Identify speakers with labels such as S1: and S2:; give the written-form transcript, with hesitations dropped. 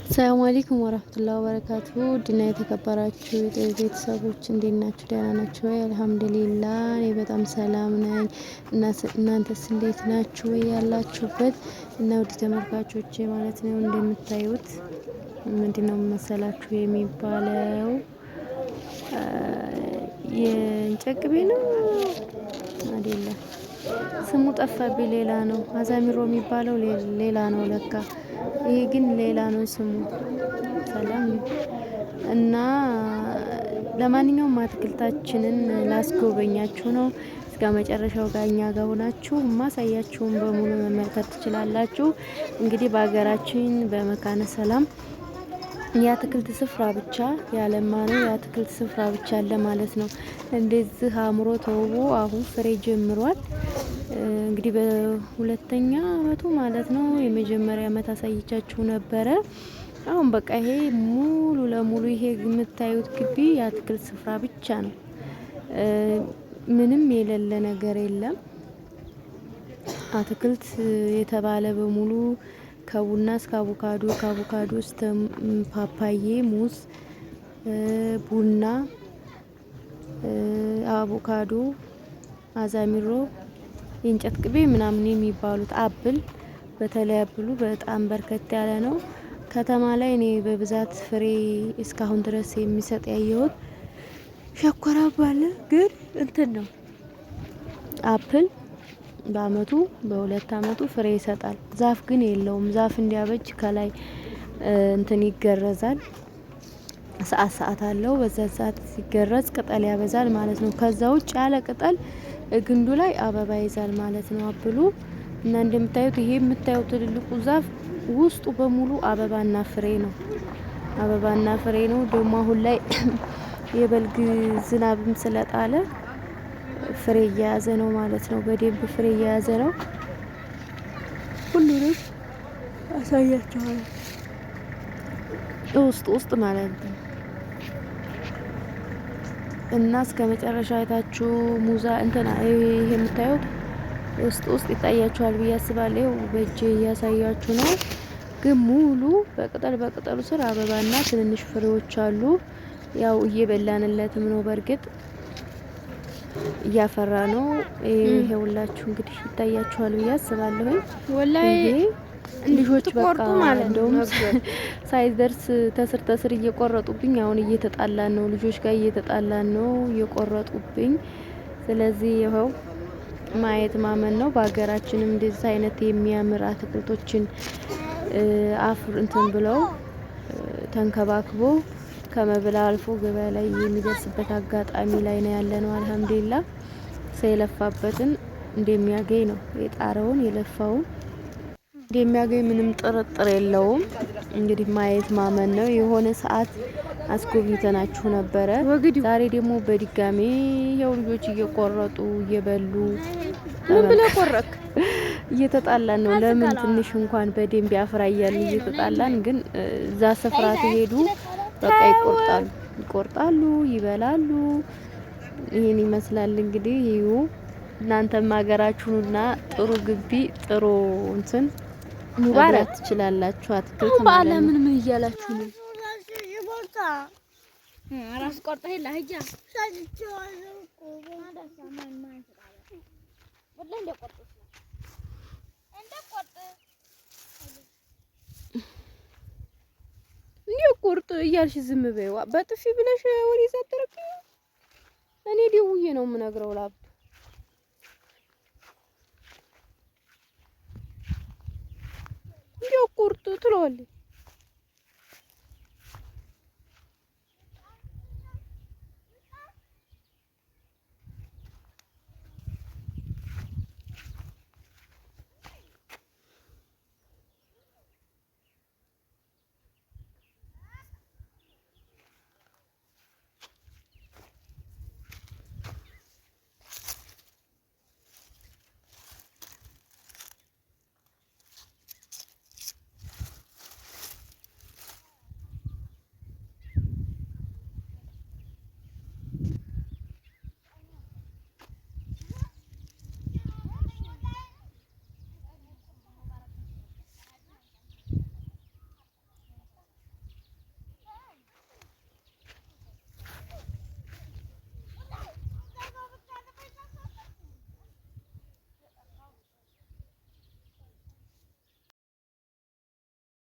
S1: ሰላም አለይኩም ወራህመቱላሂ ወበረካቱ ድና የተከበራችሁ የጤና ቤተሰቦች እንዴት ናችሁ? ደህና ናችሁ ወይ? አልሐምዱሊላህ እኔ በጣም ሰላም ነኝ። እናንተስ እንዴት ናችሁ ወይ ያላችሁበት? እና ውድ ተመልካቾቼ ማለት ነው እንደምታዩት ምንድነው መሰላችሁ የሚባለው የእንጨት ቅቤ ነው አይደለም፣ ስሙ ጠፋብኝ። ሌላ ነው አዛሚሮ የሚባለው ሌላ ነው ለካ ይሄ ግን ሌላ ነው ስሙ። ሰላም እና ለማንኛውም አትክልታችንን ላስጎበኛችሁ ነው። እስከ መጨረሻው ጋር እኛ ጋር ሆናችሁ ማሳያችሁን በሙሉ መመልከት ትችላላችሁ። እንግዲህ በሀገራችን በመካነ ሰላም የአትክልት ስፍራ ብቻ ያለማ ነው የአትክልት ስፍራ ብቻ አለ ማለት ነው። እንደዚህ አምሮ ተውቦ አሁን ፍሬ ጀምሯል። እንግዲህ በሁለተኛ አመቱ ማለት ነው። የመጀመሪያ አመት አሳይቻችሁ ነበረ። አሁን በቃ ይሄ ሙሉ ለሙሉ ይሄ የምታዩት ግቢ የአትክልት ስፍራ ብቻ ነው። ምንም የሌለ ነገር የለም። አትክልት የተባለ በሙሉ ከቡና እስከ አቮካዶ፣ ከአቮካዶ እስከ ፓፓዬ፣ ሙዝ፣ ቡና፣ አቮካዶ፣ አዛሚሮ የእንጨት ቅቤ ምናምን የሚባሉት apple፣ በተለይ apple ኡ በጣም በርከት ያለ ነው። ከተማ ላይ እኔ በብዛት ፍሬ እስካሁን ድረስ የሚሰጥ ያየሁት ሸኮራ ባለ ግን እንትን ነው apple በአመቱ በሁለት አመቱ ፍሬ ይሰጣል። ዛፍ ግን የለውም። ዛፍ እንዲያበጅ ከላይ እንትን ይገረዛል። ሰዓት ሰዓት አለው። በዛ ሰዓት ሲገረዝ ቅጠል ያበዛል ማለት ነው። ከዛ ውጭ ያለ ቅጠል ግንዱ ላይ አበባ ይዛል ማለት ነው apple ኡ። እና እንደምታዩት ይሄ የምታዩት ትልልቁ ዛፍ ውስጡ በሙሉ አበባና ፍሬ ነው። አበባና ፍሬ ነው። ደግሞ አሁን ላይ የበልግ ዝናብም ስለጣለ ፍሬ እየያዘ ነው ማለት ነው። በደንብ ፍሬ እየያዘ ነው። ሁሉንም አሳያችኋለሁ ውስጥ ውስጥ ማለት ነው። እና እስከ መጨረሻ አይታችሁ ሙዛ እንትና ይሄ የምታዩት ውስጥ ውስጥ ይታያችኋል ብዬ አስባለሁ። በእጄ እያሳያችሁ ነው። ግን ሙሉ በቅጠል በቅጠሉ ስር አበባና ትንንሽ ፍሬዎች አሉ። ያው እየበላንለትም ነው በእርግጥ እያፈራ ነው። ይሄውላችሁ እንግዲህ ይታያችኋል ብዬ አስባለሁ።
S2: ወላሂ
S1: ልጆች በቃ
S2: ማለት
S1: እንደውም ሳይደርስ ተስር ተስር እየቆረጡብኝ አሁን እየተጣላን ነው። ልጆች ጋር እየተጣላን ነው እየቆረጡብኝ። ስለዚህ ይኸው ማየት ማመን ነው። በሀገራችንም እንደዚህ አይነት የሚያምር አትክልቶችን አፍር እንትን ብለው ተንከባክቦ ከመብል አልፎ ገበያ ላይ የሚደርስበት አጋጣሚ ላይ ነው ያለ ነው። አልሐምዱሊላህ ሰው የለፋበትን እንደሚያገኝ ነው የጣረውን የለፋውን እንደሚያገኝ ምንም ጥርጥር የለውም። እንግዲህ ማየት ማመን ነው። የሆነ ሰዓት አስጎብኝተናችሁ ነበረ። ዛሬ ደግሞ በድጋሚ ያው ልጆች እየቆረጡ እየበሉ
S2: ምን ብለህ ቆረጥክ?
S1: እየተጣላን ነው። ለምን ትንሽ እንኳን በደንብ ያፍራ እያልን እየተጣላን፣ ግን እዛ ስፍራ ሲሄዱ በቃ ይቆርጣሉ፣ ይቆርጣሉ፣ ይበላሉ። ይህን ይመስላል እንግዲህ ይሁ እናንተም ሀገራችሁንና ጥሩ ግቢ ጥሩ እንትን
S2: ሙባረክ
S1: ትችላላችሁ። አትክልት
S2: አሁን
S1: ማለት
S2: በዓለ
S1: ነው።
S2: ምን ምን እያላችሁ ነው?
S1: እንዲሁ ቁርጥ እያልሽ ዝም በይዋ። በጥፊ ብለሽ ወዲህ ሳትረቂው እኔ ደውዬ ነው የምነግረው ላብዱ። እንዲሁ ቁርጥ ትለዋለች።